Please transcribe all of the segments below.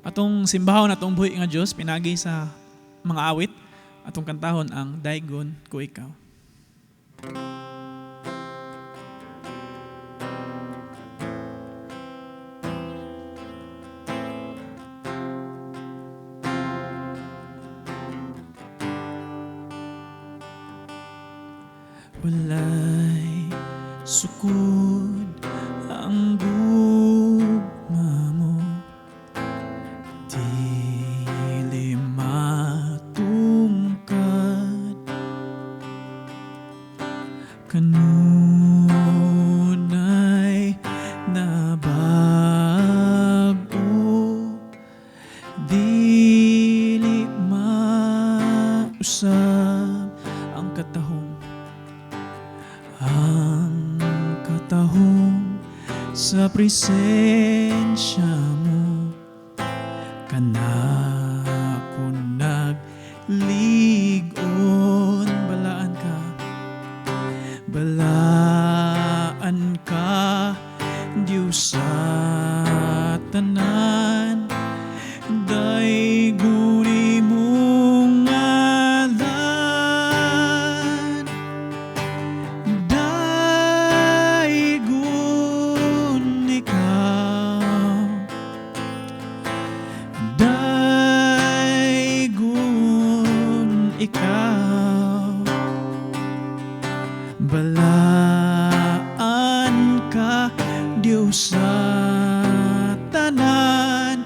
Atong simbahon atong buhi nga Dios pinagi sa mga awit, atong kantahon ang Daygon Ko Ikaw. Walay sukod ang gugma mo, dili matungkad. Kanunay nabago, dili mausab ang katahom, ang katahom sa presensya mo. Kanako nagligon, balaan ka, balaan ka, Diyos sa tanan. Daygon imong ngalan, daygon ikaw, daygon ikaw, balaan ka, Diyos sa tanan.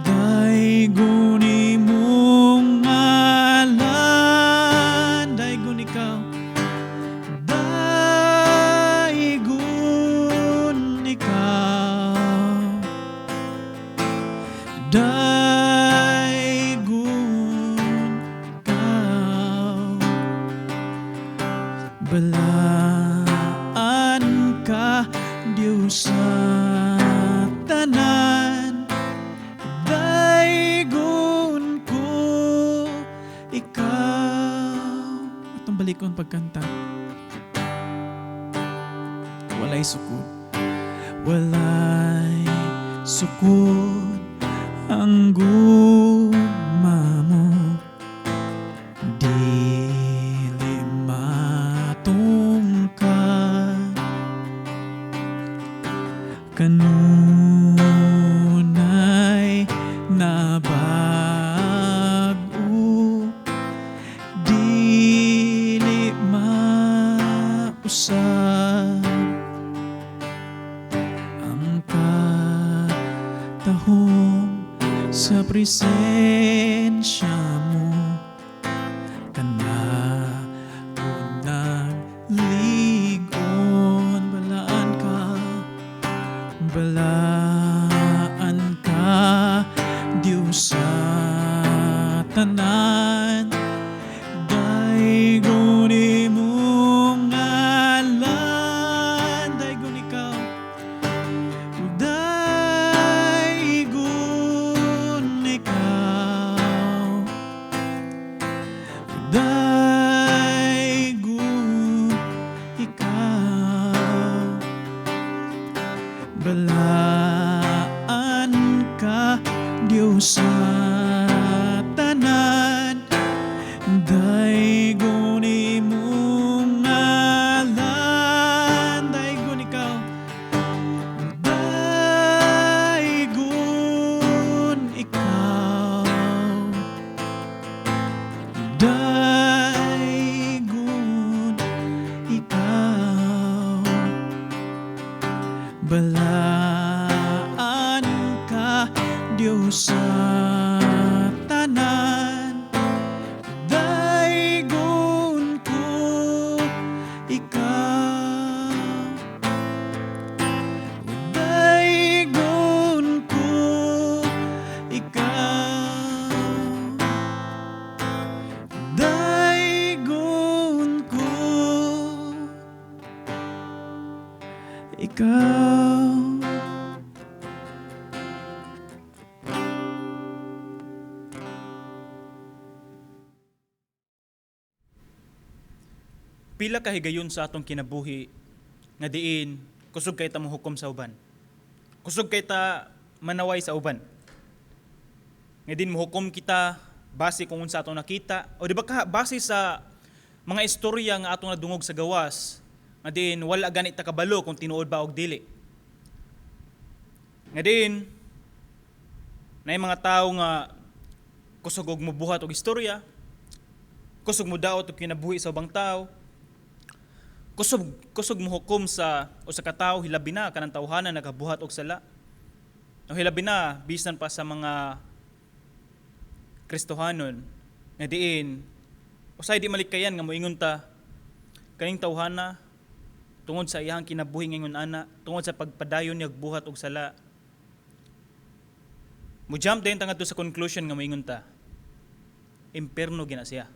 Daygon imong ngalan, daygon ikaw, daygon ikaw, daygon ikaw, balaan ka, Diyos sa tanan. Daygon ko ikaw. Atong balikon pagkanta. Walay sukod, walay sukod ang gugma mo, dili matungkad. Kanunay nabago, dili mausab ang katahom sa presensya mo. Kanako nagligon, balaan ka, balaan ka, Diyos sa tanan. Daygon imong ngalan, daygon ikaw, daygon ikaw, daygon ikaw, balaan ka, Diyos sa tanan. Daygon imong ngalan, daygon ikaw, daygon ikaw, daygon ikaw, balaan ka, Diyos sa tanan. Daygon ko ikaw, daygon ko ikaw, daygon ko ikaw. Pila ka higayon sa atong kinabuhi nga diin kusog kay ta mohukom sa uban. Kusog kay ta manaway sa uban. Nga din mohukom kita base kung unsa atong nakita o di ba ka base sa mga istorya nga atong nadungog sa gawas, nga diin wala gani ta kabalo kung tinuod ba og dili. Nga diin naay mga tawo nga kusog og mobuhat og istorya, kusog mo daot og kinabuhi sa ubang tawo, kusog kusog mohukom sa usa ka tawo, hilabi na kanang tawhana nagabuhat og sala. O hilabi na bisan pa sa mga Kristohanon, nga diin usay di malikayan nga moingon ta, kaning tawhana, tungod sa iyang kinabuhi ngayon ana, tungod sa pagpadayon niya buhat og sala, mo jump din ta ngadto sa conclusion nga moingon ta, imperno gina siya.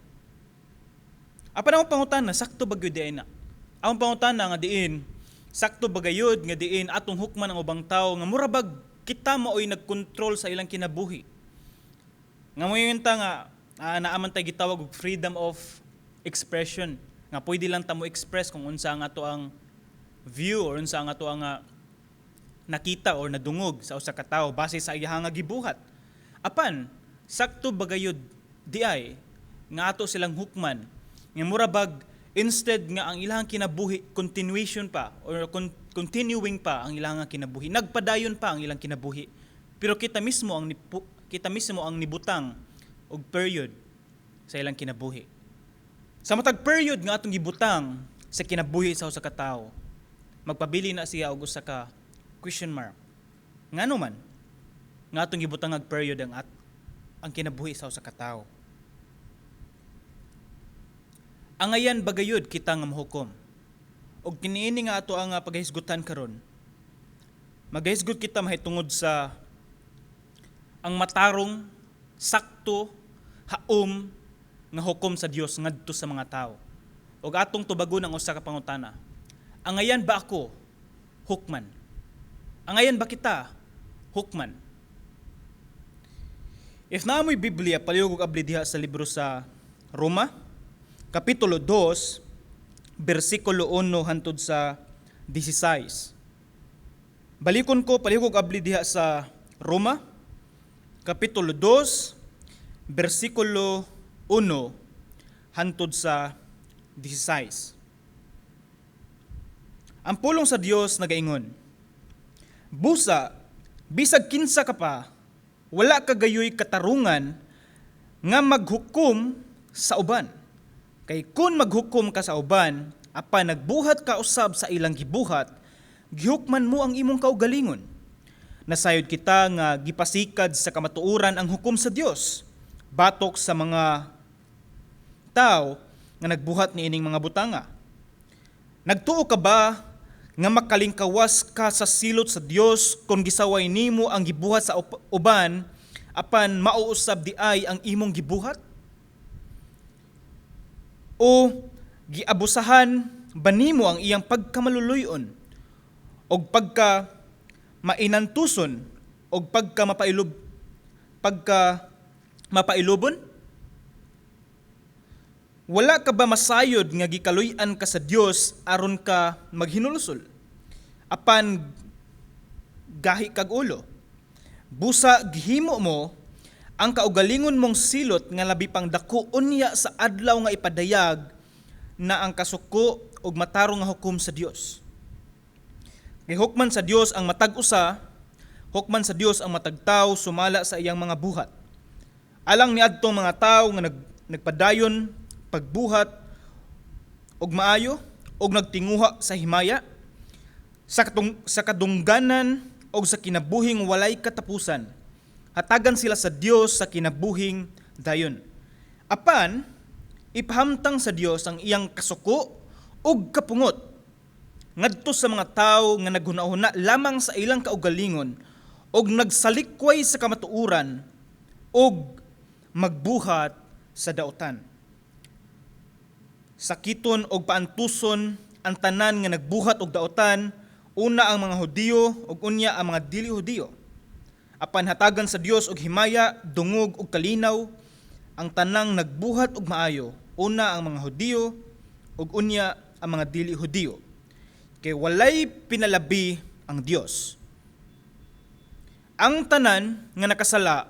Apan ang pangutana, sakto ba gyud diay na? Ang pangutana nga diin sakto ba gayud nga diin atong hukman ang ubang tawo nga mura bag kita maoy nagkontrol sa ilang kinabuhi? Nga moingon ta nga naa man tay gitawag og freedom of expression, nga pwede lang ta mo express kung unsa nga ato ang view or unsa nga ato ang nakita or nadungog sa usa ka tawo base sa iyang nga gibuhat. Apan sakto ba gayud diay nga ato silang hukman nga mura bag instead nga ang ilang kinabuhi continuation pa or continuing pa ang ilang nga kinabuhi, nagpadayon pa ang ilang kinabuhi, pero kita mismo ang nibutang og period sa ilang kinabuhi? Sa matag period nga atong gibutang sa kinabuhi sa usa ka tawo, magpabili na siya og usa ka question mark. Ngano man nga atong gibutang og period ang kinabuhi sa usa ka tawo? Angayan bagayod kita nga mohukom? Og kiniini nga ato ang paghisgutan karon, magahisgot kita mahitungod sa ang matarong, sakto, haom nga hukom sa Dios ngadto sa mga tawo. Og atong tubagon ang usa ka pangutana. Angayan ba ako hukman? Angayan ba kita hukman? If naa mo'y Biblia, palihog og abli diha sa libro sa Roma, Kapitulo 2, versikulo 1 hantod sa 16. Balikon ko, palihog og abli diha sa Roma, Kapitulo 2, versikulo 1 hantod sa 16. Ang pulong sa Dios nagaingon, "Busa, bisag kinsa ka pa, wala ka gayoy katarungan nga maghukom sa uban. Kay kun maghukom ka sa uban, apan nagbuhat ka usab sa ilang gibuhat, gihukman mo ang imong kaugalingon. Nasayod kita nga gipasikad sa kamatuoran ang hukom sa Dios batok sa mga tao nga nagbuhat niining mga butanga. Nagtuo ka ba nga makalingkawas ka sa silot sa Dios kung gisaway nimo ang gibuhat sa uban apan mauusab di ay ang imong gibuhat? O giabusahan ba nimo ang iyang pagkamaluluyon og pagka mainantuson og pagka mapailubon? Wala ka ba masayod nga gikaluy-an ka sa Dios aron ka maghinulsol? Apan gahi kag ulo. Busa gihimo mo ang kaugalingon mong silot nga labi pang dako unya sa adlaw nga ipadayag na ang kasuko ug matarong nga hukom sa Dios. Kay hukman sa Dios ang matag usa, hukman sa Dios ang matag tawo sumala sa iyang mga buhat. Alang niadtong mga tawo nga nagpadayon pagbuhat og maayo og nagtinguha sa himaya, sa kadungganan og sa kinabuhing walay katapusan, hatagan sila sa Dios sa kinabuhing dayon. Apan ipahamtang sa Dios ang iyang kasuko ug kapungot ngadto sa mga tawo nga naghunahuna lamang sa ilang kaugalingon og nagsalikway sa kamatuoran og magbuhat sa daotan. Sakiton og paantuson ang tanan nga nagbuhat og daotan, una ang mga Hudiyo ug unya ang mga dili Hudiyo. Apan hatagan sa Dios og himaya, dungog ug kalinaw ang tanang nagbuhat og maayo, una ang mga Hudiyo ug unya ang mga dili Hudiyo. Kay walay pinalabi ang Dios. Ang tanan nga nakasala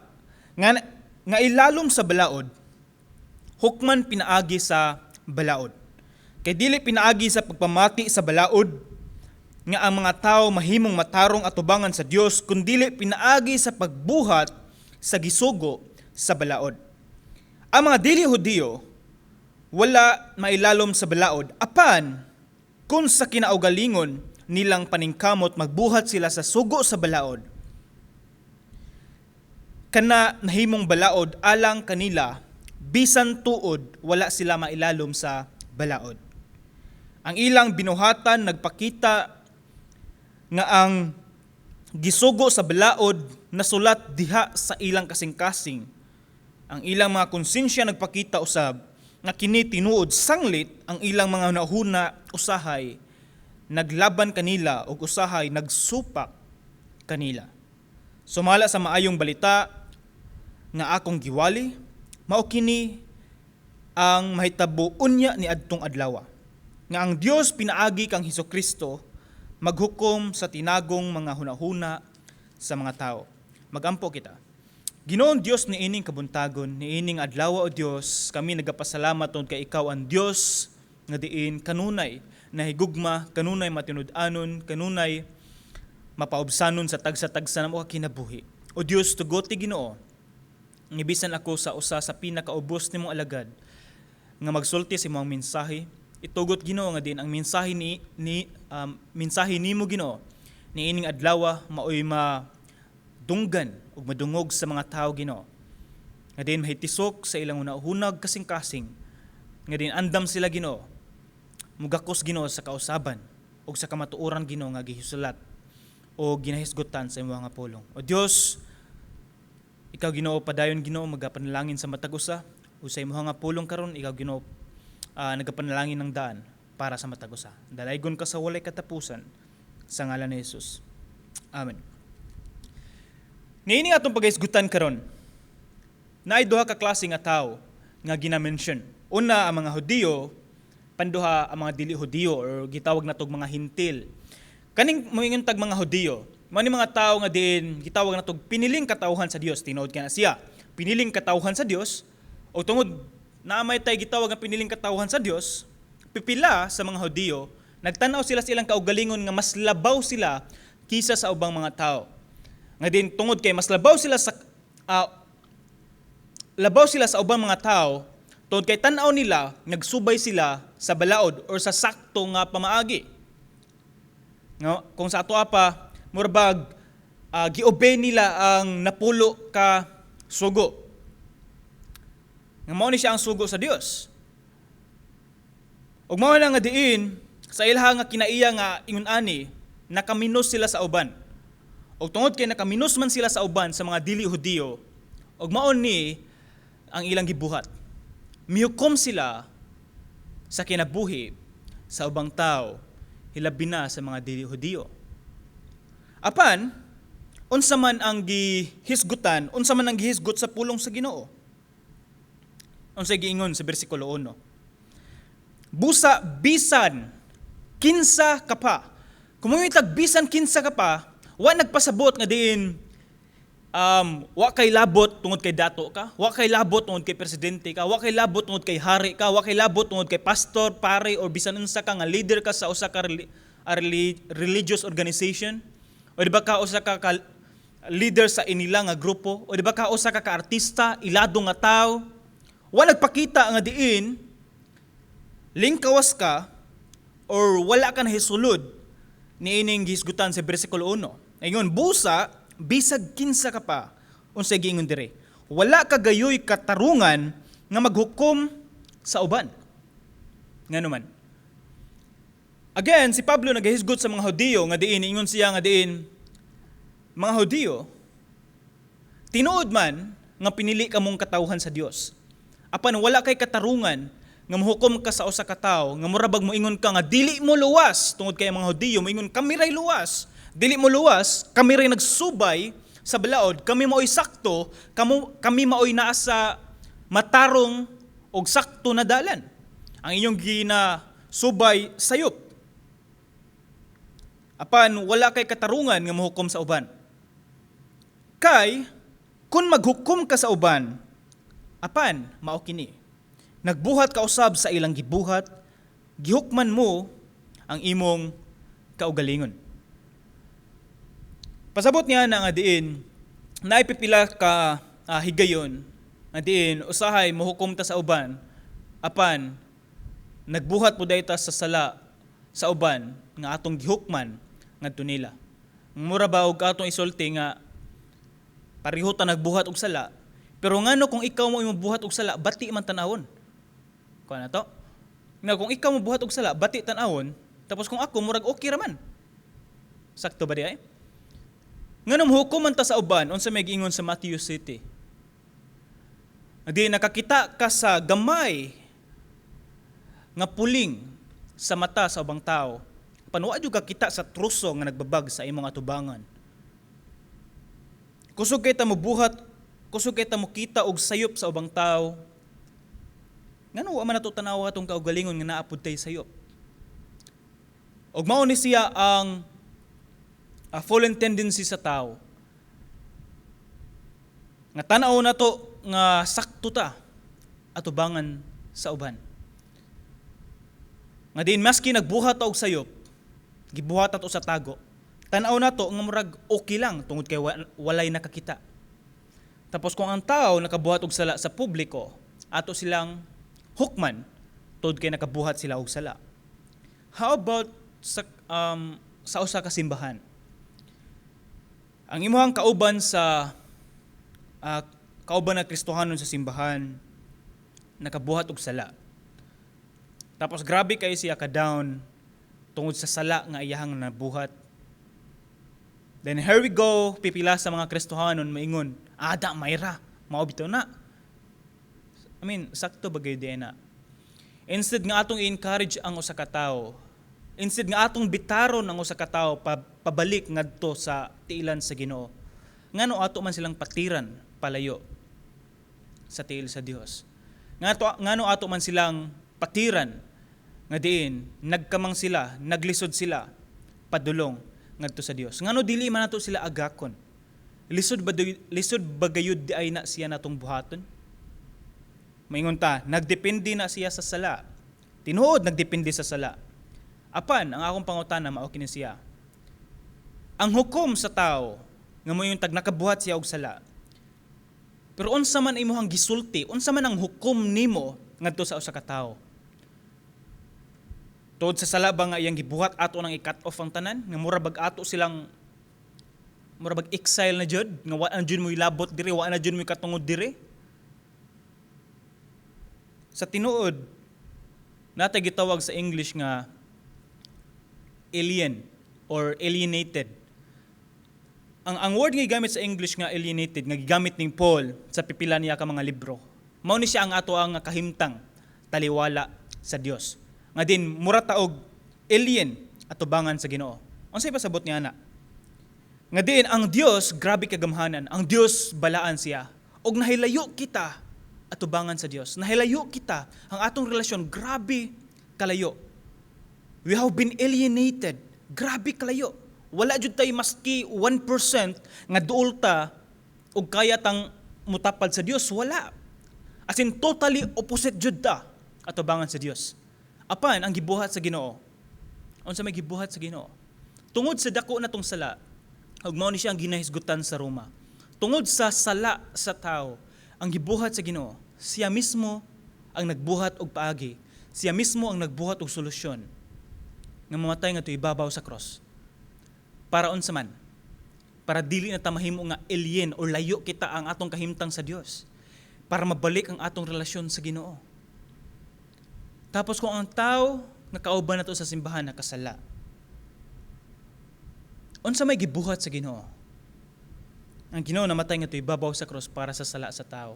Nga ilalom sa balaod, hukman pinaagi sa balaod. Kay dili pinaagi sa pagpamati sa balaod nga ang mga tao mahimong matarong atubangan sa Dios, kundili pinaagi sa pagbuhat sa gisugo sa balaod. Ang mga dili Hudiyo wala mailalom sa balaod, apan kung sa kinaugalingon nilang paningkamot magbuhat sila sa sugo sa balaod, kana nahimong balaod alang kanila, bisan tuod wala sila mailalom sa balaod. Ang ilang binuhatan nagpakita nga ang gisugo sa balaod nasulat diha sa ilang kasing-kasing. Ang ilang mga konsensya nagpakita usab nga kini tinuod, sanglit ang ilang mga nahuna usahay naglaban kanila ug usahay nagsupak kanila. Sumala sa maayong balita nga akong giwali, mao kini ang mahitabo unya ni adtong adlaw, nga ang Dios pinaagi kang Hesus Kristo maghukom sa tinagong mga hunahuna sa mga tao. Magampo kita. Ginoong Dios, niining kabuntagon, niining adlaw, o Dios, kami nagapasalamat tungod kay ikaw ang Dios nga diin kanunay nahigugma, kanunay matinud-anon, kanunay mapaubsanon sa tagsa-tagsa namo ka kinabuhi. O Dios, tugoti, Ginoo, nga bisan ako sa usa sa pinakaubos nimong alagad nga magsulti sa imong mensahe, itugot, Ginoo, nga diin ang mensahe nimo, Ginoo, niining adlaw maoy madunggan ug madungog sa mga tawo, Ginoo, nga diin mahitisok sa ilang hunahunag kasing-kasing, nga diin andam sila, Ginoo, mugakos, Ginoo, sa kausaban ug sa kamatuoran, Ginoo, nga gihisulat o ginahisgutan sa imong nga pulong. O Dios, ikaw, Ginoo, padayon, Ginoo, magapanalangin sa matag usa ug sa imong nga pulong karon, ikaw, Ginoo, nagapanalangin ng daan para sa matag usa. Dalaygon ka sa walay katapusan sa ngalan ni Jesus. Amen. Niini atong paghisgutan karon, naay duha ka klase nga tawo nga gina-mention. Una, ang mga Hudiyo, panduha, ang mga dili Hudiyo or gitawag natog mga Hintil. Kaning moingon tag mga Hudiyo, mao ni mga tawo nga diin gitawag natog piniling katawhan sa Dios, tinuod kana siya. Piniling katawhan sa Dios, o tungod naa may tay gitawag nga piniling katawhan sa Dios, pipila sa mga Hudiyo nagtan-aw sila sa ilang kaugalingon nga mas labaw sila kisa sa ubang mga tao. Nga diin tungod kay mas labaw sila sa ubang mga tao, tungod kay tan-aw nila nagsubay sila sa balaod or sa sakto nga pamaagi. No, kung sa ato pa murabag gi-obey nila ang 10 ka sugo. Nga mao ni siya ang sugo sa Dios. Ug mao na nga diin sa ilha nga kinaiya nga ingon ani, nakaminos sila sa uban. Ug tungod kay nakaminos man sila sa uban, sa mga dili Hudiyo, ug mao ni ang ilang gibuhat. Mihukom sila sa kinabuhi sa ubang tao, hilabi na sa mga dili Hudiyo. Apan unsa man ang gihisgutan, unsa man ang gihisgot sa pulong sa Ginoo? Unsa giingon sa bersikulo 1? Busa bisan kinsa ka pa. Kung tag bisan kinsa ka pa, wa nagpasabot nga diin wa kay labot tungod kay dato ka, wa kay labot tungod kay presidente ka, wa kay labot tungod kay hari ka, wa kay labot tungod kay pastor, pare or bisan unsa ka nga leader ka sa usa ka religious organization, o di ba ka usa ka leader sa inila nga grupo, o di ba ka usa ka artista, ilado nga tao, wa nagpakita nga diin lingkawas ka or wala ka nahisulod niining gihisgutan sa bersikulo 1. Ingon, busa bisag kinsa ka pa, unsay giingon dire? Wala ka gayoy katarungan nga maghukom sa uban. Ngano man? Again, si Pablo nagahisgot sa mga Hudiyo nga diin ingon siya nga diin, mga Hudiyo, tinuod man nga pinili kamong katawhan sa Dios. Apan wala kay katarungan nga mohukom ka sa usa ka tawo nga murabag moingon ka nga dili mo luwas, tungod kay ang mga Hudiyo moingon, "Kami ray luwas." Dili mo luwas, kami ray nagsubay sa balaod, kami maoy sakto, kami maoy naa sa matarong og sakto na dalan. Ang inyong ginasubay sayop. Apan wala kay katarungan nga mohukom sa uban. Kay Kung maghukom ka sa uban, apan mao kini, nagbuhat ka usab sa ilang gibuhat, gihukman mo ang imong kaugalingon. Pasabot niya na nga diin, naipipila ka higayon, nga diin, usahay mohukom ta sa uban, apan nagbuhat po ta sa sala sa uban nga atong gihukman ngadto nila. Mura ba og atong isulti nga pareho ta nagbuhat og sala, pero ngano kung ikaw mo imong buhat og sala, bati man tan-awon? Kuan na to? Nga kung ikaw mo buhat og sala, bati tan-awon, tapos kung ako, murag okay ra man. Sakto ba di ay? Nganong hukom man ta sa uban, unsa may giingon sa Matthew City? Di nakakita ka sa gamay nga puling sa mata sa ubang tao, apan wa jud ka kita sa truso nga nagbabag sa imong atubangan. Kusog kay ta mobuhat, kusog kay ta mokita og sayop sa ubang tao. Ngano wa man nato tanawa atong kaugalingon nga naa pud tay sayop? Og mao ni siya ang a fallen tendency sa tao. Nga tan-aw nato nga sakto ta atubangan sa uban. Nga diin maski nagbuhat ta og sayop, gibuhat ato sa tago. Tan-aw nato nga murag okay lang tungod kay walay nakakita. Tapos kung ang tao nakabuhat og sala sa publiko, ato silang hukman tungod kay nakabuhat sila og sala. How about sa usa ka simbahan? Ang imuhang kauban sa kauban na Kristohanon sa simbahan nakabuhat og sala. Tapos grabe kayo siya ka down tungod sa sala nga iyahang nabuhat. Then here we go, pipila sa mga Kristohanon maingon, "Ada mayra, mao bitaw na." I mean, sakto ba gayud na? Instead nga atong i-encourage ang usa ka tawo, instead nga atong bitaron ang usa ka tawo pabalik ngadto sa tiilan sa Ginoo, ngano ato man silang patiran palayo sa tiil sa Dios? Ngano ato man silang patiran nga diin nagkamang sila, naglisod sila padulong ngadto sa Dios? Ngano dili man nato sila agakon? Lisod ba gayud di ay na siya natong buhaton? Maingon ta, nagdepende na siya sa sala. Tinuod, nagdepende sa sala. Apan, ang akong pangutana mao kini siya. Ang hukom sa tao nga mo yung tag nakabuhat siya og sala. Pero unsa man imong gisulti, unsa man ang hukom nimo ngadto sa usa ka tawo? Tuod sa sala ba nga iyang gibuhat, ato nang i-cut off ang tanan nga mura bag ato silang mura bag exile na jud, nga wa na jud mo ilabot diri, wa na jud mo katungod diri? Sa tinuod, natay gitawag sa English nga alien or alienated. Ang word nga gigamit sa English nga alienated, nga gigamit ning Paul sa pipila niya ka mga libro, mao ni siya ang ato ang kahimtang taliwala sa Dios. Nga din mura ta og alien atubangan sa Ginoo. Unsay pasabot niya na? Nga din ang Dios grabe kagamhanan, ang Dios balaan siya. Og nahilayo kita atubangan sa Dios. Nahilayo kita, ang atong relasyon grabe kalayo. We have been alienated. Grabe kalayo. Wala jud tay maski 1% nga duol ta og kaya tang mutapad sa Dios, wala. As in totally opposite jud ta atubangan sa Dios. Apan ang gibuhat sa Ginoo. Unsa may gibuhat sa Ginoo? Tungod sa dako na tong sala, ug mao ni siya ang ginahisgutan sa Roma. Tungod sa sala sa tao, ang gibuhat sa Ginoo, siya mismo ang nagbuhat og paagi. Siya mismo ang nagbuhat og solusyon nga mamatay nga ibabaw sa cross. Para unsa man? Para dili na ta mahimo nga alien o layo kita ang atong kahimtang sa Dios. Para mabalik ang atong relasyon sa Ginoo. Tapos kung ang tao nga kauban nato sa simbahan nakasala, unsa may gibuhat sa Ginoo? Ang Ginoo namatay nga ibabaw sa cross para sa sala sa tao.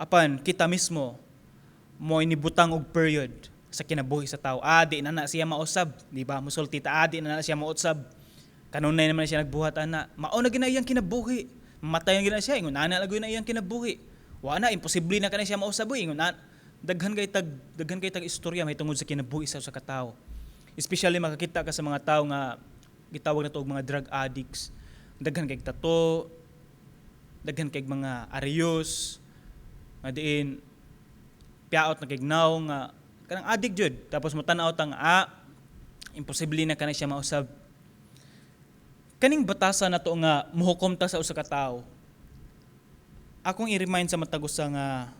Apan kita mismo mo inibutang og period sa kinabuhi sa tao. Ah, di na na siya mausab, di ba? Musulti ta, ah, di na na siya mausab. Kanunay naman siya nagbuhat ana. Mao na gina iyang kinabuhi. Matay na gina siya, ingon ana lagoy na iyang kinabuhi. Wa na, imposible na kanay siya mausab, uy. Ingon na daghan kay tag istorya may tungod sa kinabuhi sa usa ka tawo. Especially makakita ka sa mga tao nga gitawag na to og mga drug addicts. Daghan kay tato, Daghan kay mga ariyos nga diin piaot na kay naw nga kanang adik jud, tapos motan-aw tang imposible na kana siya mausab. Kaning batasan nato nga muhukom ta sa usa ka tawo, akong i-remind sa matag usa nga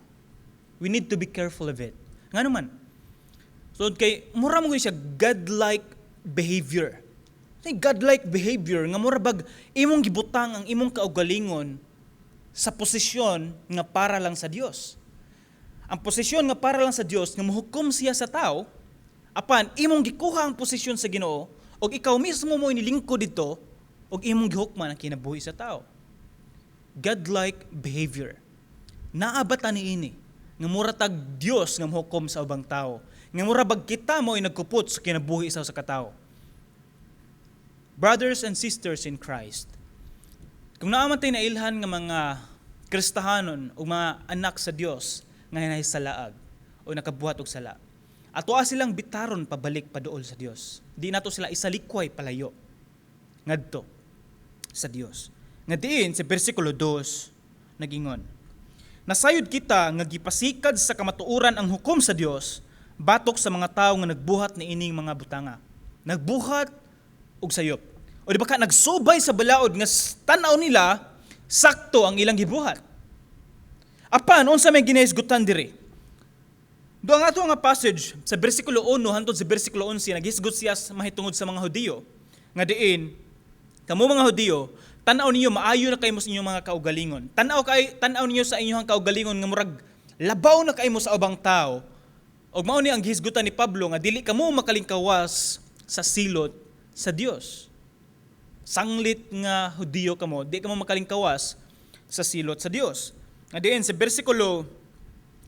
we need to be careful of it. Ngano man? So kay mura mo siya godlike behavior. Say godlike behavior nga mura bag imong gibutang ang imong kaugalingon sa posisyon nga para lang sa Dios. Ang posisyon nga para lang sa Dios nga muhukom siya sa tao, apan imong gikuha ang posisyon sa Ginoo ug ikaw mismo mo inilingkod dito ug imong gihukman ang kinabuhi sa tao. Godlike behavior. Naa ba ta niini nga mura tag Dios nga muhukom sa ubang tao? Nga mura bag kita mo nagkupot sa kinabuhi sa usa ka tawo. Brothers and sisters in Christ, kung naa man tay nailhan nga mga Kristohanon o mga anak sa Dios nga hinay-salaag o nakabuhat og sala, atoa silang bitaron pabalik paduol sa Dios. Di nato sila isalikway palayo ngadto sa Dios. Nga diin sa bersikulo 2 nagingon, "Nasayod kita nga gipasikad sa kamatuoran ang hukom sa Dios batok sa mga tawo nga nagbuhat ni ining mga butanga." Nagbuhat og sayop. O di ba ka nagsubay sa balaod nga tan-aw nila sakto ang ilang gibuhat. Apan unsa may ginahisgutan diri? Do ang ato nga passage sa bersikulo 1 hantod sa bersikulo 11, naghisgot siya mahitungod sa mga Hudiyo nga diin, "Kamo mga Hudiyo, tan-aw ninyo maayo na kay mo sa inyong mga kaugalingon. Tan-aw ninyo sa inyong kaugalingon nga murag labaw na kay mo sa ubang tao." Ug mao ni ang gihisgutan ni Pablo nga dili kamo makalingkawas sa silot sa Dios. Sanglit nga Hudiyo kamo, di kamo makalingkawas sa silot sa Dios. Nga diin sa bersikulo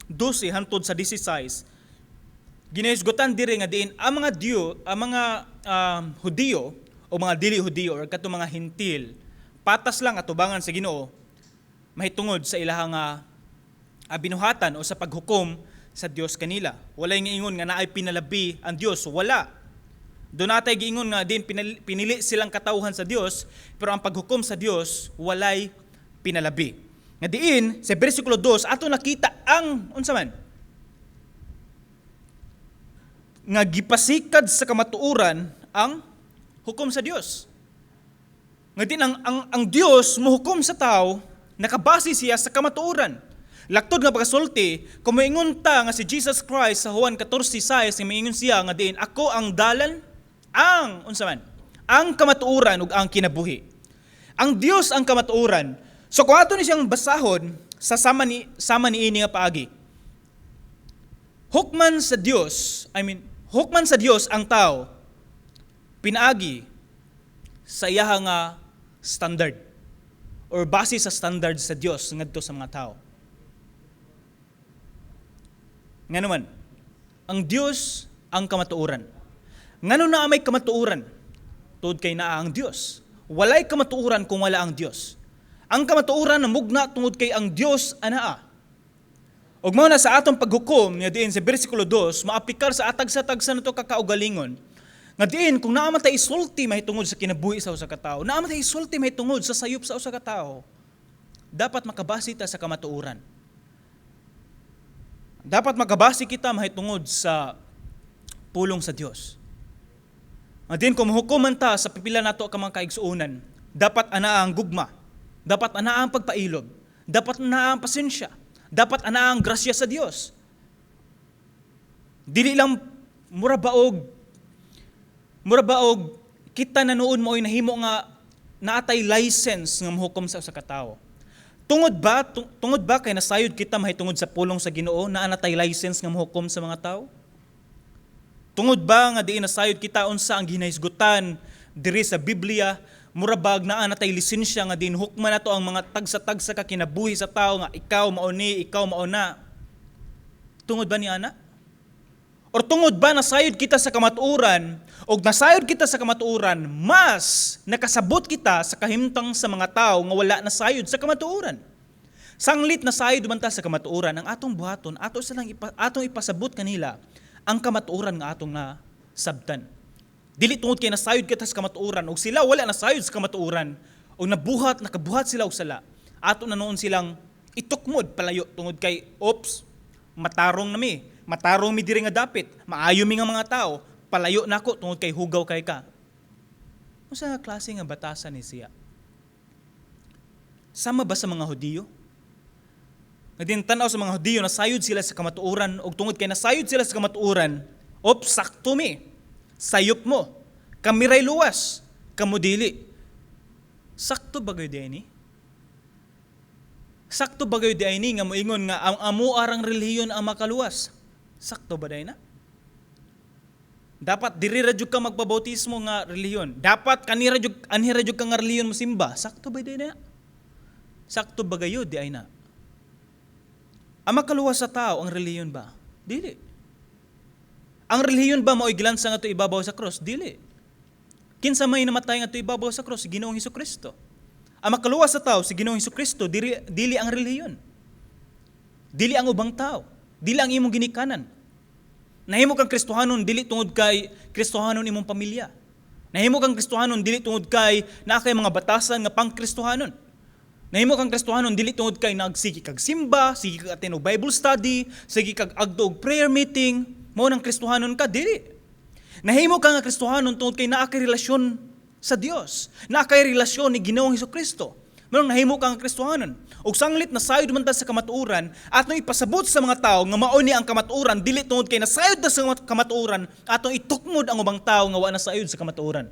12 hantod sa 16, ginahisgutan diri nga diin ang mga Diyo, ang mga Hudiyo o mga dili Hudiyo or katong mga Hentil, patas lang atubangan sa Ginoo mahitungod sa ilahang binuhatan o sa paghukom sa Dios kanila. Walay giingon nga naay pinalabi ang Dios, wala. Doon natay giingon nga din pinili silang katawhan sa Dios, pero ang paghukom sa Dios walay pinalabi. Nga diin sa bersikulo 2 ato nakita ang unsa man nga gipasikad sa kamatuoran ang hukom sa Dios. Nga din ang Dios muhukom sa tao, nakabase siya sa kamatuoran. Laktod nga pagkasulti, kung moingon ta nga si Jesus Christ sa Juan 14:6, nga moingon siya nga diin, "Ako ang dalan, ang unsa man, ang kamatuoran ug ang kinabuhi." Ang Dios ang kamatuoran. So kung ato ni siyang basahon sa sama ni ini nga paagi. Hukman sa Dios, I mean, hukman sa Dios ang tao pinaagi sa iyaha nga standard or base sa standard sa Dios ngadto sa mga tao. Nga naman, ang Dios ang kamatuoran. Ngano naa may kamatuoran? Tuod kay naa ang Dios. Walay kamatuoran kung wala ang Dios. Ang kamatuoran namugna tungod kay ang Dios anaa. Ug mao na sa atong paghukom nga diin sa bersikulo 2 maaplikar sa atag sa nato kakaugalingon. Nga diin kung naa man tay isulti mahitungod sa kinabuhi sa usa ka tawo, naa man tay isulti mahitungod sa sayop sa usa ka tawo, dapat makabase ta sa kamatuoran. Dapat makabase kita mahitungod sa pulong sa Dios. Nga diin kung mahukuman ta sa pipila nato ka mga kaigsuonan, dapat anaa ang gugma, dapat anaa ang pagpailob, dapat anaa ang pasensya, dapat anaa ang grasya sa Dios. Dili lang mura baog kita na noon mo'y nahimo nga naatay license nga mohukom sa usa ka tawo. Tungod ba kay nasayod kita mahitungod sa pulong sa Ginoo, naa natay license nga mohukom sa mga tawo? Tungod ba nga diin nasayod kita unsa ang ginahisgutan diri sa Biblia, mura bag naa natay lisensya nga diin hukman nato ang mga tagsa-tagsa ka kinabuhi sa tawo nga ikaw mao ni, ikaw mao na? Tungod ba ni ana? Or tungod ba nasayod kita sa kamatuoran, og nasayod kita sa kamatuoran, mas nakasabot kita sa kahimtang sa mga tao nga wala nasayod sa kamatuoran? Sanglit nasayod man ta sa kamatuoran, ang atong buhaton, atong ipasabot kanila ang kamatuoran nga atong nasabtan. Dili tungod kay nasayod kita sa kamatuoran, og sila wala nasayod sa kamatuoran, og nakabuhat sila og sala. Ato na noon silang itukmod palayo tungod kay ops, matarong na mi, matarong mi diri nga dapit, maayo mi nga mga tao, palayo nako tungod kay hugaw kay ka. Unsa nga klase nga batasan ni siya? Sama ba sa mga Hudiyo? Nga din tan-aw sa mga Hudiyo, nasayod sila sa kamatuoran, og tungod kay nasayod sila sa kamatuoran, ops, sakto mi, sayop mo, kami ray luwas, kamo dili. Sakto ba gayud ni? Sakto ba gayud ni nga moingon nga ang amo arang relihiyon ang makaluwas? Sakto ba day na? Dapat diri ra jud ka magpabautismo nga relihiyon. Dapat kanira jud, anhi ra jud ka nga relihiyon mosimba. Sakto ba day na? Sakto ba gayud di ay na? Ang makaluwas sa tao ang relihiyon ba? Dili. Ang relihiyon ba mao'y gilansang ato ibabaw sa cross? Dili. Kinsa may namatay nga ato ibabaw sa cross? Si Ginoong Hesukristo. Ang makaluwas sa tao si Ginoong Hesukristo, dili, dili ang relihiyon. Dili ang ubang tao. Dili ang imong ginikanan. Nahimo kang Kristohanon dili tungod kay Kristohanon imong pamilya. Nahimo kang Kristohanon dili tungod kay naa kay mga batasan nga pang-Kristohanon. Nahimo kang Kristohanon dili tungod kay nagsige kag simba, sige kag attend og Bible study, sige kag agdo og prayer meeting, mao nang Kristohanon ka, dili. Nahimo ka nga Kristohanon tungod kay naa kay relasyon sa Dios. Naa kay relasyon ni Ginoong Hesukristo. Mao nang nahimo ka nga Kristohanon. Ug sanglit nasayod man ta sa kamatuoran, atong ipasabot sa mga tawo nga mao ni ang kamatuoran dili tungod kay nasayod ta sa kamatuoran, atong itukmod ang ubang tawo nga wa nasayod sa kamatuoran.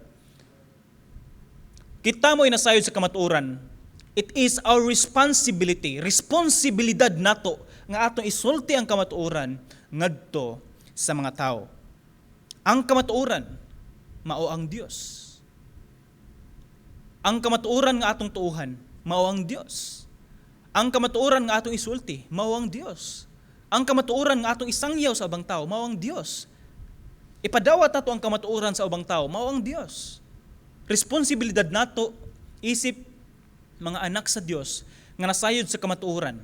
Kita mo nasayod sa kamatuoran, it is our responsibility, responsibilidad nato nga atong isulti ang kamatuoran ngadto sa mga tao. Ang kamatuoran mao ang Dios. Ang kamatuoran nga atong tuuhan mao ang Dios. Ang kamatuoran nga atong isulti mao ang Dios. Ang kamatuoran nga atong isangyaw sa ubang tao mao ang Dios. Ipadawat nato ang kamatuoran sa ubang tao mao ang Dios. Responsibilidad nato isip mga anak sa Dios nga nasayod sa kamatuoran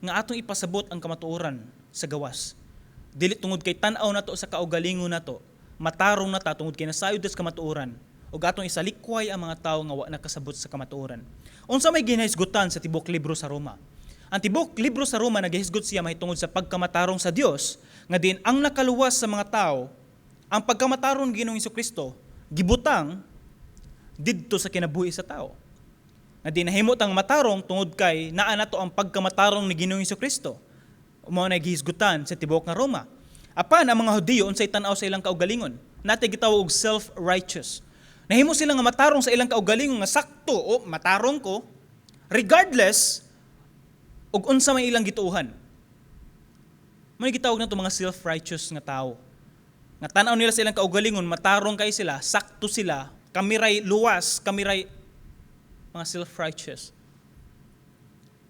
nga atong ipasabot ang kamatuoran sa gawas. Dili tungod kay tan-aw nato sa kaugalingon nato, matarong na ta tungod kay nasayod sa kamatuoran ug atong isalikway ang mga tawo nga wa nakasabot sa kamatuoran. Unsa may ginahisgutan sa tibok libro sa Roma? Ang tibok libro sa Roma nagahisgot siya mahitungod sa pagkamatarong sa Dios nga din ang nakaluwas sa mga tawo, ang pagkamatarong ni Ginoong Hesukristo gibutang didto sa kinabuhi sa tao. Nga di nahimo tang matarong tungod kay naa nato ang pagkamatarong ni Ginoong Hesukristo. Mao na gihisgutan sa tibuok nga Roma. Apan ang mga Hudiyo unsay tan-aw sa ilang kaugalingon? Natay gitawag og self-righteous. Nahimo sila nga matarong sa ilang kaugalingon nga sakto o matarong ko regardless og unsa may ilang gituohan. May gitawag nato mga self-righteous nga tao. Nga tan-aw nila sa ilang kaugalingon, matarong kay sila, sakto sila, kami ray luwas, kami ray mga self-righteous.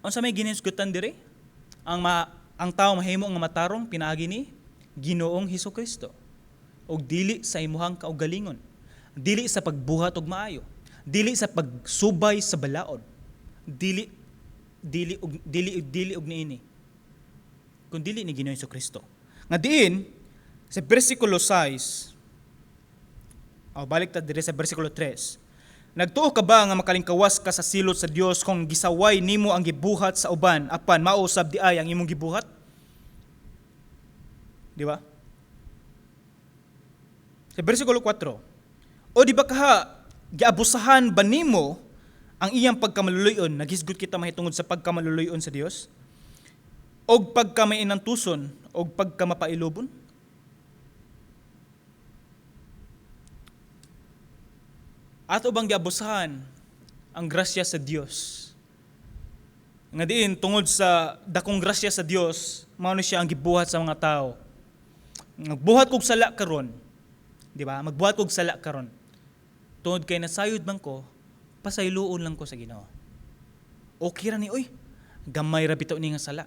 Unsa may ginisgutan diri? Ang tao mahimo nga matarong pinaagi ni Ginoong Hesukristo. Og dili sa imuhang kaugalingon, dili sa pagbuhat og maayo, dili sa pagsubay sa balaod, dili dili og dili og dili og niini. Kun dili ni Ginoong Hesukristo. Nga diin sa bersikulo 6, oh, balik ta diri sa bersikulo 3. Nagtuo ka ba nga makalingkawas ka sa silot sa Dios kung gisaway nimo ang gibuhat sa uban apan mao sab di ay ang imong gibuhat? Di ba? Sa bersikulo 4, o di ba kaha giabusahan ba nimo ang iyang pagkamaluluyon? Naghisgot kita mahitungod sa pagkamaluluyon sa Dios? Og pagkamainantuson og pagkamapailubon? Ato bang giabusahan ang grasya sa Dios? Nga diin tungod sa dakong grasya sa Dios, mao ni siya ang gibuhat sa mga tao. Magbuhat kog sala karon, di ba? Magbuhat kog sala karon. Tungod kay nasayod man ko, pasayloon lang ko sa Ginoo. Okay ra ni oy. Gamay ra bitaw ni nga sala.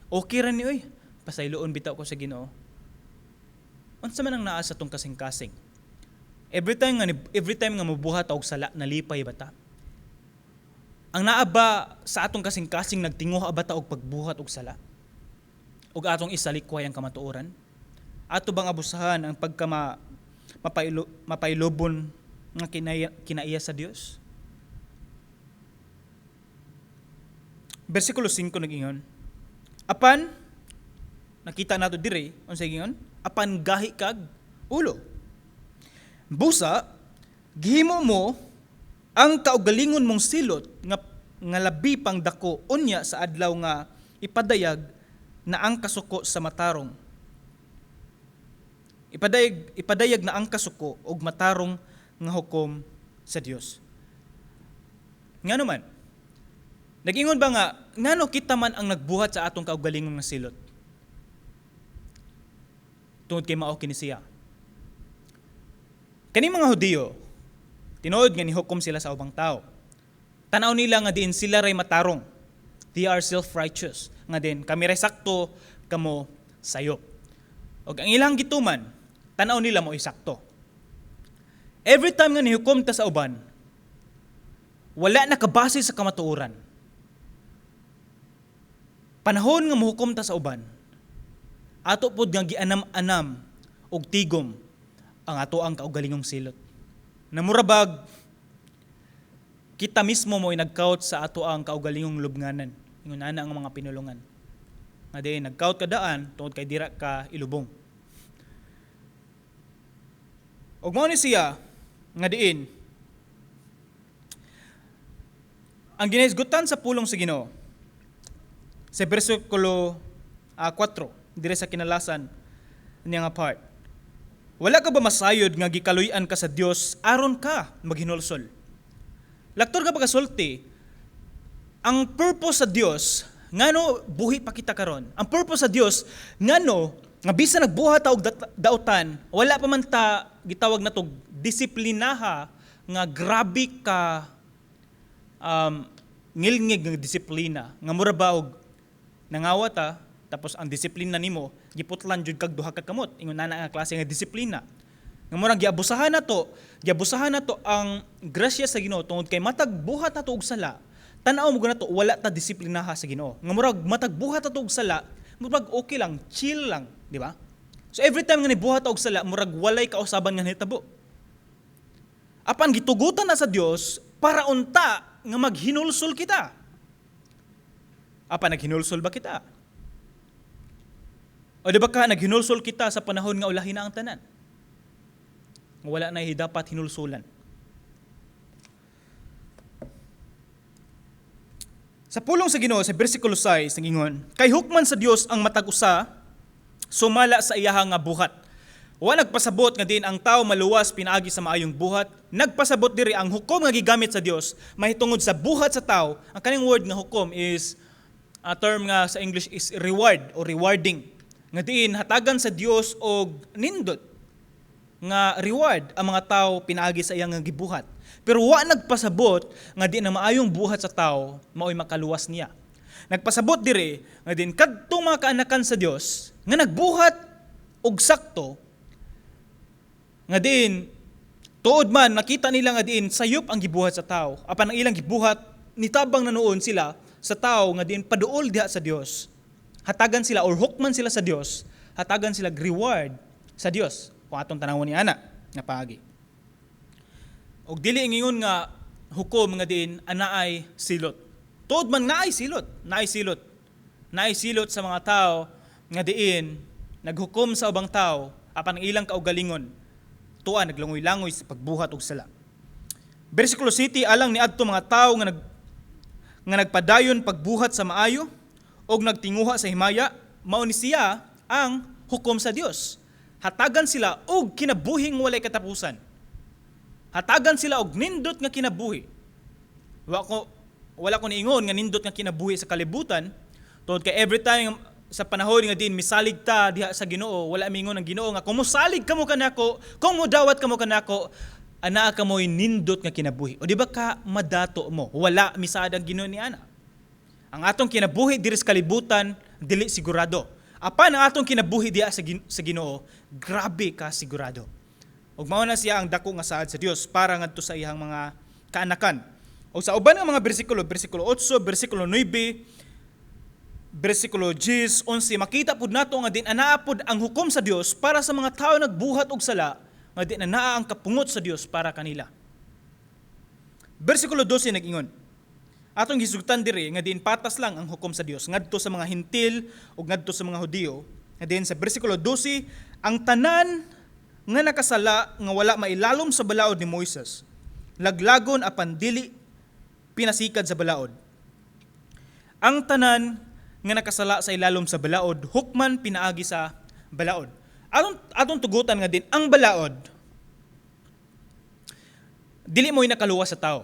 Okay ra ni oy. Pasayloon bitaw ko sa Ginoo. Unsa man ang naa sa tong kasing-kasing? Every time nga mobuhat og sala, nalipay ba ta? Ang naa ba sa atong kasing-kasing, nagtinguha ba ta og pagbuhat og sala? Og atong isalikway ang kamatuoran? Ato bang abusahan ang pagkama mapailobon nga kinaiya sa Dios? Bersikulo 5 nag-ingon, apan nakita nato diri unsa ingon, apan gahi kag ulo. Busa gihimo mo ang kaugalingon mong silot nga nga labi pang dako unya sa adlaw nga ipadayag na ang kasuko sa matarong. Ipadayag na ang kasuko og matarong nga hukom sa Dios. Ngano man? Nag-ingon ba nga ngano kita man ang nagbuhat sa atong kaugalingon nga silot? Tungod kay mao kini siya. Kani mga Hudiyo, tinuod nga nihukom sila sa ubang tao. Tanaw nila nga diin sila ray matarong. They are self-righteous. Nga din, kami ray sakto, kamo sayop. Og ang ilang gituman, tanaw nila mo sakto. Every time nga nihukom ta sa uban, wala nakabase sa kamatuoran. Panahon nga mohukom ta sa uban, ato pod nga gianam-anam og tigom ang ato ang kaugalingong silot. Namurabag kita mismo mo nagkaut sa ato ang kaugalingong lubnganan. Ingon ana ang mga pinulungan. Nga diin nagkaut ka daan tungod kay dira ka ilubong. Og mao ni siya nga diin ang ginahisgutan sa pulong sa Ginoo sa bersikulo 4 dire sa kinalasan niya nga part. Wala ka ba masayod nga gikaluy-an ka sa Dios aron ka maghinulsol? Laktor ka pagasulti, ang purpose sa Dios ngano buhi pa kita karon. Ang purpose sa Dios ngano nga bisan nagbuhat ta og dautan, wala pa man ta gitawag natog disiplinaha nga grabe ka ngilngig nga disiplina nga mura ba og nangawa ta tapos ang disiplina nimo giputlan jud kag duha ka kamot, ingon ana nga klase nga disiplina nga murag giabusahan nato ang grasya sa Ginoo tungod kay matag buhat nato og sala, tan-aw mo nato wala ta disiplinaha sa Ginoo nga murag matag buhat nato og sala murag okay lang, chill lang, di ba? So every time nga nibuhat og sala murag walay kausaban nga nahitabo. Apan gitugutan na sa Dios para unta nga maghinulsol kita. Apan naghinulsol ba kita? O di ba ka naghinulsol kita sa panahon nga ulahin na ang tanan? Nga wala na dapat hinulsulan. Sa pulong sa Ginoo sa bersikulo 6 nagingon, kay hukman sa Dios ang matag usa sumala sa iyaha nga buhat. Wa nagpasabot nga din ang tao maluwas pinaagi sa maayong buhat. Nagpasabot diri ang hukom nga gigamit sa Dios mahitungod sa buhat sa tao. Ang kaning word nga hukom is a term nga sa English is reward or rewarding. Nga diin hatagan sa Dios og nindot nga reward ang mga tao pinaagi sa iyang nga gibuhat. Pero wa nagpasabot nga di na maayong buhat sa tao maoy makaluwas niya. Nagpasabot diri nga din kadtong mga kaanakan sa Dios nga nagbuhat og sakto nga diin tuod man nakita nila nga diin sayop ang gibuhat sa tao, apan ang ilang gibuhat nitabang na noon sila sa tao nga diin paduol diha sa Dios. Hatagan sila or hukman sila sa Dios, hatagan sila reward sa Dios kung atong tanawon ni ana nga paagi. Og dili ingon nga hukom nga diin anaay silot. Tuod man naay silot, naay silot. Naay silot sa mga tao nga diin naghukom sa ubang tao apan ang ilang kaugalingon tuwa naglangoy-langoy sa pagbuhat og sala. Bersikulo 7 alang niadto mga tao nga nagpadayon pagbuhat sa maayo og nagtinguha sa himaya, mao ni siya ang hukom sa Dios. Hatagan sila og kinabuhing walay katapusan. Hatagan sila og nindot nga kinabuhi. Wala ko niingon nga nindot nga kinabuhi sa kalibutan, tungod kay every time sa panahon nga din misalig ta diha sa Ginoo, wala mingon ang Ginoo nga kung mosalig kamo kanako, kung modawat kamo kanako, anaa kamoy nindot nga kinabuhi. O di ba ka madato mo? Wala misaad ang Ginoo ni ana. Ang atong kinabuhi diri sa kalibutan dili sigurado. Apan ang atong kinabuhi diha sa Ginoo, grabe ka sigurado. Ug mao na siya ang dako nga saad sa Dios para ngadto sa iyang mga kaanakan. O sa uban nga mga bersikulo, bersikulo 8, bersikulo 9, bersikulo 10, 11, makita pud nato nga din anaa pud ang hukom sa Dios para sa mga tawo nagbuhat og sala, nga din anaa ang kapungot sa Dios para kanila. Bersikulo 12 nag-ingon, Atong gisugtan diri nga diin patas lang ang hukom sa Dios ngadto sa mga Hentil ug ngadto sa mga Hudiyo. Nga diin sa bersikulo 12, ang tanan nga nakasala nga wala mailalom sa balaod ni Moises, laglagon apan dili pinasikad sa balaod. Ang tanan nga nakasala sa ilalom sa balaod, hukman pinaagi sa balaod. Atong tugutan nga din ang balaod dili mo'y nakaluwas sa tao.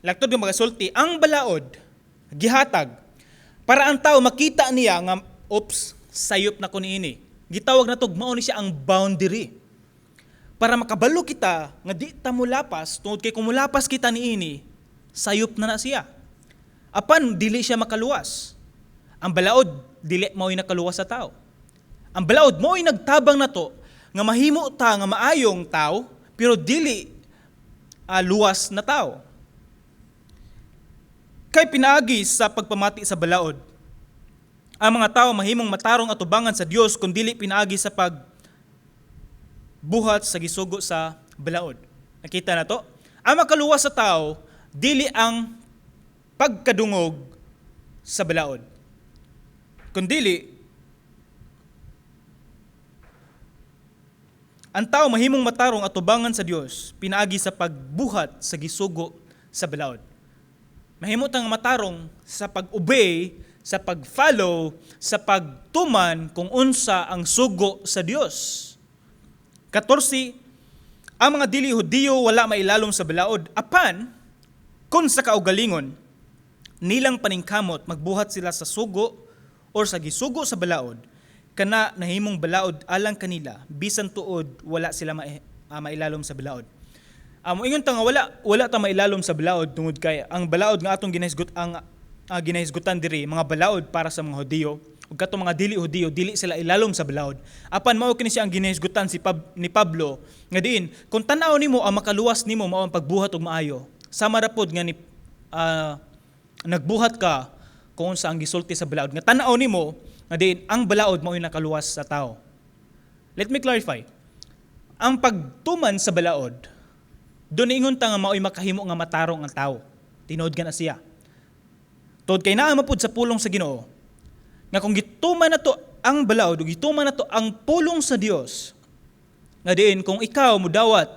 Laktod nga magasulti, ang balaod gihatag para ang tao makita niya nga, "Oops, sayop na ko niini." Gitawag na mao ni siya ang boundary. Para makabalo kita nga di ta mulapas, tungod kay kung mulapas kita niini, sayop na na siya. Apan dili siya makaluwas. Ang balaod dili mao'y nakaluwas sa tao. Ang balaod mo'y nagtabang nato nga mahimo ta nga maayong tao, pero dili luwas na tao. Kay pinaagi sa pagpamati sa balaod, ang mga tao mahimong matarong atubangan sa Dios kung dili pinaagi sa pagbuhat sa gisugo sa balaod. Nakita na to? Ang makaluwas sa tao, dili ang pagkadungog sa balaod, kundili ang tao mahimong matarong atubangan sa Dios pinaagi sa pagbuhat sa gisugo sa balaod. Mahimo tang matarong sa pag-obey, sa pag-follow, sa pagtuman kung unsa ang sugo sa Dios. 14, ang mga dili Hudiyo wala mailalom sa balaod, apan kung sa kaugalingon nilang paningkamot magbuhat sila sa sugo or sa gisugo sa balaod, kana nahimong balaod alang kanila bisan tuod wala sila mailalom sa balaod. Moingon ta nga wala ta mailalom sa balaod tungod kay ang balaod nga atong ginahisgot ang ginahisgutan diri mga balaod para sa mga Hudiyo, ug katong mga dili Hudiyo dili sila ilalom sa balaod. Apan mao kini siya ang ginahisgutan ni Pablo nga diin kung tan-aw nimo ang makaluwas nimo mao ang pagbuhat og maayo. Sama ra pod nga ni nagbuhat ka kung unsa ang gisulti sa balaod nga tan-aw nimo nga diin ang balaod mao'y nakaluwas sa tao. Let me clarify. Ang pagtuman sa balaod, doon ingon ta nga mao'y makahimo nga matarong ang tao. Tinuod ka na siya. Tuod kay naa mapud sa pulong sa Ginoo nga kung gituman nato ang balaod ug gituman nato ang pulong sa Dios, nga diin kung ikaw mudawat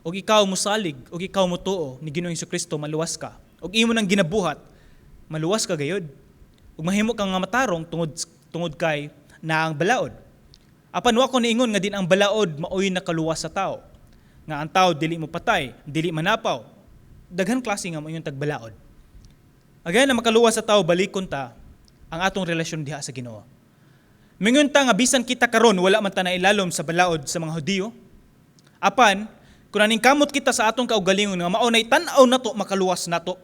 ug ikaw mosalig ug ikaw motuo ni Ginoong Kristo, maluwas ka. Ug imo nang ginabuhat, maluwas ka gayud. Ug mahimo kang nga matarong tungod kay naa ang balaod. Apan wa ko niingon nga din ang balaod maoy nakaluwas sa tao. Nga ang tao dili mo patay, dili manapaw. Daghan klase nga moingon tag balaod. Again, na makaluwas sa tao, balikon ta ang atong relasyon diha sa Ginoo. Mingon ta nga bisan kita karon wala man ta nailalom sa balaod sa mga Hudiyo. Apan kung naningkamot kita sa atong kaugalingon nga mao nay tan-aw nato makaluwas nato,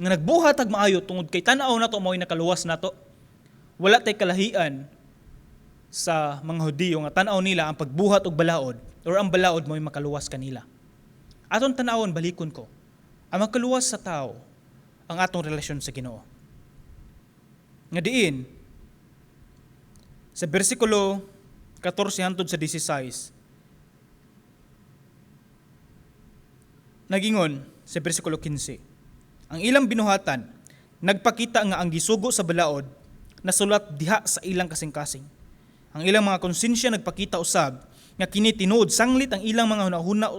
nga nagbuhat ag maayo tungod kay tan-aw nato mao'y nakaluwas nato, wala tay kalahian sa mga Hudiyo nga tan-aw nila ang pagbuhat og balaod or ang balaod mo'y makaluwas kanila. Atong tan-awon, balikon ko, ang makaluwas sa tao ang atong relasyon sa Ginoo. Nga diin sa bersikulo 14 hangtod sa 16, nagingon sa bersikulo 15, ang ilang binuhatan nagpakita nga ang gisugo sa balaod nasulat diha sa ilang kasing-kasing. Ang ilang mga konsensya nagpakita usab nga kini tinuod sanglit ang ilang mga hunahuna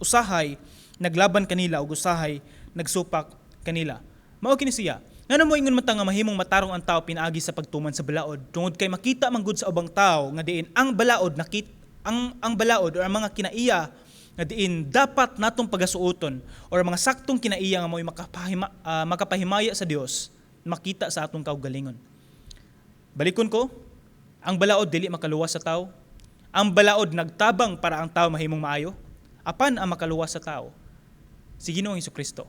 usahay naglaban kanila ug usahay nagsupak kanila. Mao kini siya. Ngano mo ingon man ta nga mahimong matarong ang tao pinaagi sa pagtuman sa balaod? Tungod kay makita man gud sa ubang tao nga diin ang balaod nakit ang balaod or ang mga kinaiya nga diin dapat natong pagasuoton or mga saktong kinaiya nga mo'y makapahimaya sa Dios makita sa atong kaugalingon. Balikon ko, ang balaod dili makaluwas sa tao. Ang balaod nagtabang para ang tao mahimong maayo. Apan ang makaluwas sa tao, si Ginoong Hesukristo.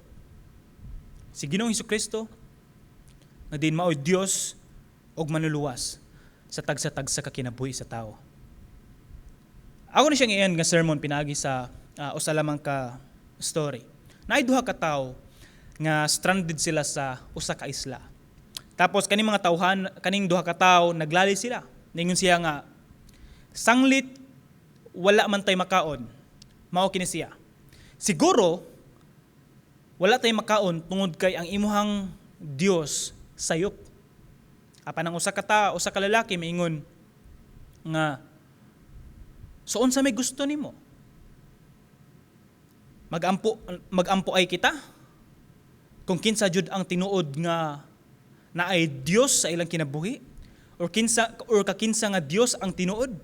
Si Ginoong Hesukristo nga diin maoy Dios og manluluwas sa tagsa-tagsa ka kinabuhi sa tao. Ako ni siyang iyan nga sermon pinaagi sa usa lamang ka story. Naay duha ka tawo nga stranded sila sa usa ka isla. Tapos kaning mga tawhan, kaning duha ka tawo naglali sila. Ningon siya nga sanglit wala man tay makaon, mao kini siya. Siguro Wala tay makaon tungod kay ang imuhang Dios sayop. Apan ang usa ka tao, usa ka lalaki miingon nga, "So unsa may gusto nimo? Magampo ay kita kung kinsa jud ang tinuod nga naay Dios sa ilang kinabuhi or kinsa or kakinsa nga Dios ang tinuod."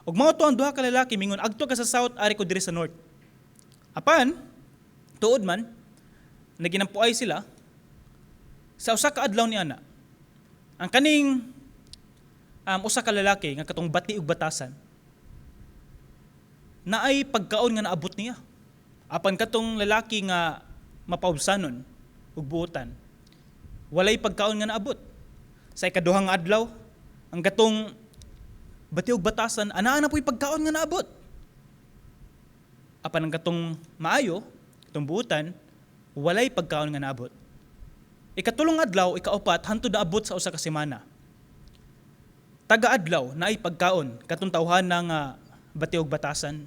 Ug mao to ang duha ka lalaki mingon, "Agto ka sa south, ari ko diri sa north." Apan tuod man naginampuay sila sa usa ka adlaw ni ana. Ang kaning usa ka lalaki nga katong bati og batasan, naay pagkaon nga naabot niya. Apan katong lalaki nga mapaubsanon ug buotan, walay pagkaon nga naabot. Sa ikaduhang adlaw, ang katong bati og batasan, anaa na po'y pagkaon nga naabot. Apan ang katong maayo, katong buotan, walay pagkaon nga naabot. Ikatulong adlaw, ikaupat, hantod naabot sa usa ka semana. Taga-adlaw naay pagkaon katong tawhana nga bati og batasan,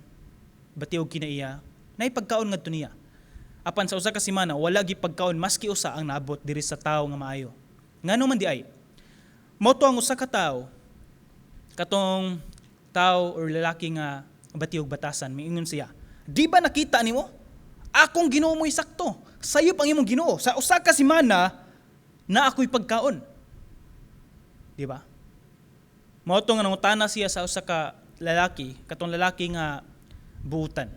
bati og kinaiya, naay pagkaon ngadto niya. Apan sa usa ka semana, wala gi pagkaon maski usa ang naabot diri sa tawo nga maayo. Ngano man di ay? Mao to ang usa ka tawo, katong tao or lalaki nga bati og batasan, miingon siya, "Di ba nakita nimo? Akong Ginoo mo'y sakto. Sayop ang imong Ginoo. Sa usa ka semana na ako'y pagkaon." Di ba? Mao to nga nangutana siya sa usa ka lalaki, katong lalaki nga buutan.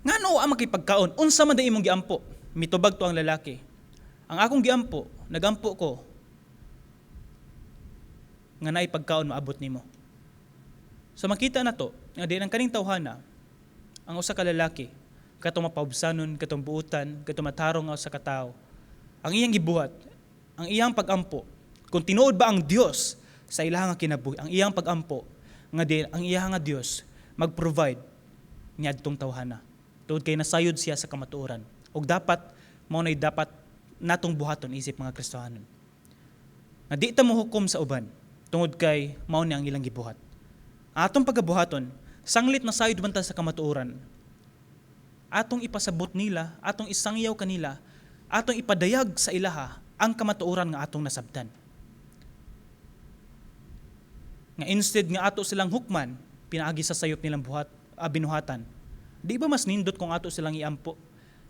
"Ngano wa makipagkaon? Unsa man di imong giampo?" Mitubag to ang lalaki. "Ang akong giampo, nagampo ko nga naay pagkaon maabot nimo." So makita na to nga di ang kaning tawhana, ang usa ka lalaki, katong mapaubsanon, katong buutan, katong matarong nga usa ka tawo. Ang iyang gibuhat, ang iyang pagampo, kung tinuod ba ang Dios sa ilahang kinabuhi, ang iyang pagampo nga din ang iyang nga Dios mag-provide niadtong tawhana. Tungod kay nasayod siya sa kamatuoran. Ug dapat mao nay dapat natong buhaton isip mga Kristohanon. Nga di ta mohukom sa uban tungod kay mao ni ang ilang gibuhat. Ang atong pagabuhaton, sanglit nasayod man ta sa kamatuoran, atong ipasabot nila, atong isangyaw kanila, atong ipadayag sa ilaha ang kamatuoran nga atong nasabtan. Nga instead nga ato silang hukman pinaagi sa sayop nilang buhat binuhatan, di ba mas nindot kung ato silang iampo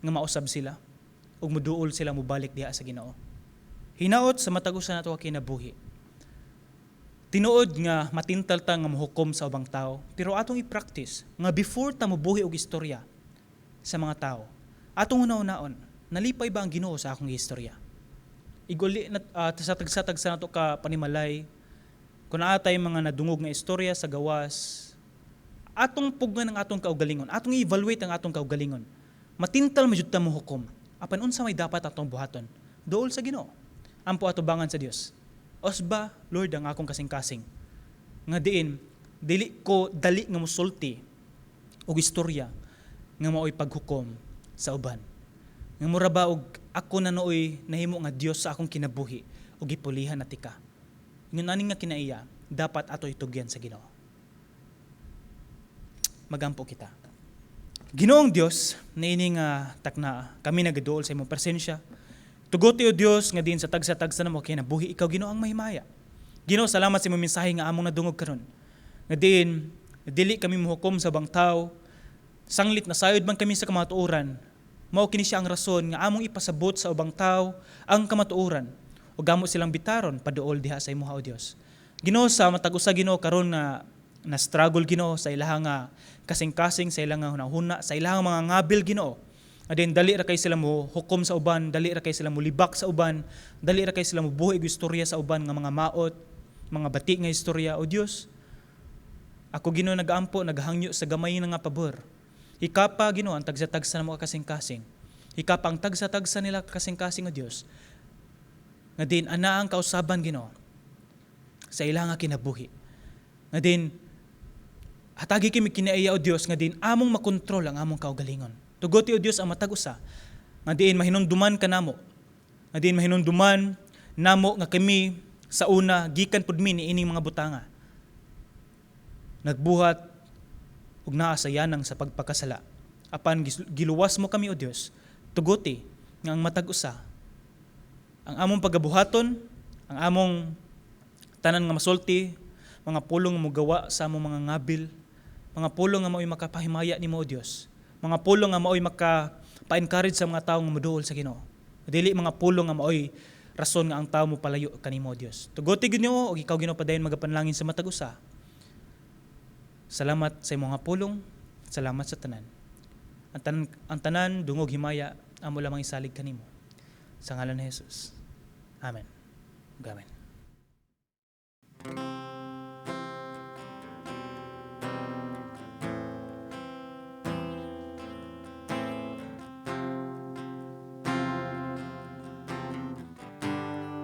nga mausab sila ug muduol sila, mobalik diha sa Ginoo? Hinaot sa matag usa nato kinabuhi, tinuod nga matintal ta nga mohukom sa ubang tao, pero atong i-practice nga before ta mobuhi og istorya sa mga tao, atong hunahunaon, nalipay ba ang Ginoo sa akong istorya? Iguli na sa tagsa-tagsa nato ka panimalay, kung naa tay mga nadungog nga istorya sa gawas, atong pugnan ang atong kaugalingon, atong i-evaluate ang atong kaugalingon. Matintal man jud ta mohukom. Apan unsa may dapat atong buhaton? Duol sa Ginoo. Ampo atubangan sa Dios. Usba, Lord, ang akong kasing-kasing nga diin dili ko dali nga mosulti og istorya nga maoy paghukom sa uban. Nga mura ba og ako na nooy nahimo nga Dios sa akong kinabuhi ug gipulihan na tika. Ingon ani nga kinaiya, dapat ato itugyan sa Ginoo. Magampo kita. Ginoong Dios, niini nga takna kami nagaduol sa imong presensya. Tuguti, o Dios, nga diin sa tagsa-tagsa namo kinabuhi, ikaw, Ginoo, ang mahimaya. Ginoo, salamat sa imong mensahe nga among nadungog karon. Nga diin dili kami mohukom sa ubang tao, sanglit nasayod man kami sa kamatuoran. Mao kini siya ang rason nga among ipasabot sa ubang tao ang kamatuoran ug amo silang bitaron paduol diha sa imuha, o Dios. Ginoo, sa matag usa, Ginoo, karon nga na struggle, Ginoo, sa ilahang nga kasing-kasing, sa ilang nga hunahuna, sa ilahang mga ngabil, Ginoo. Adin dali ra kay sila mo hukom sa uban, dali ra kay sila mo libak sa uban, dali ra kay sila mo buhi og istorya sa uban nga mga maot, mga bati nga istorya. O Dios, ako, Ginoo, nagaampo, nagahangyo sa gamay na nga pabor. Hikapa, Ginoo, ang tagsa-tagsa namo kasing-kasing. Hikapa ang tagsa-tagsa nila kasing-kasing, o Dios. Nga din ana ang kausaban, Ginoo, sa ilang nga kinabuhi. Nga din hatagi kami kinaiya, o Dios, nga din among makontrol ang among kaugalingon. Tuguti, o Dios, ang matag usa nga diin mahinumduman kanamo. Nga diin mahinumduman namo nga kami sa una gikan pud mi niining mga butanga. Nagbuhat ug naa sa yanang sa pagpakasala. Apan giluwas mo kami, o Dios. Tuguti nga ang matag usa, ang among pagabuhaton, ang among tanan nga masulti, mga pulong nga mogawa sa among mga ngabil, mga pulong nga mao'y makapahimaya nimo, O Dios, mga pulong nga mao'y maka-pa-encourage sa mga tawo nga moduol sa Ginoo. Dili mga pulong nga mao'y rason nga ang tao mo palayo kanimo, O Dios. Tuguti Ginoo, ug ikaw, Ginoo, padayon magapanalangin sa matag usa. Salamat sa imong nga pulong, salamat sa tanan. Ang tanan dungog, himaya amo lamang isalig kanimo. Sa ngalan ni Jesus. Amen. Amen.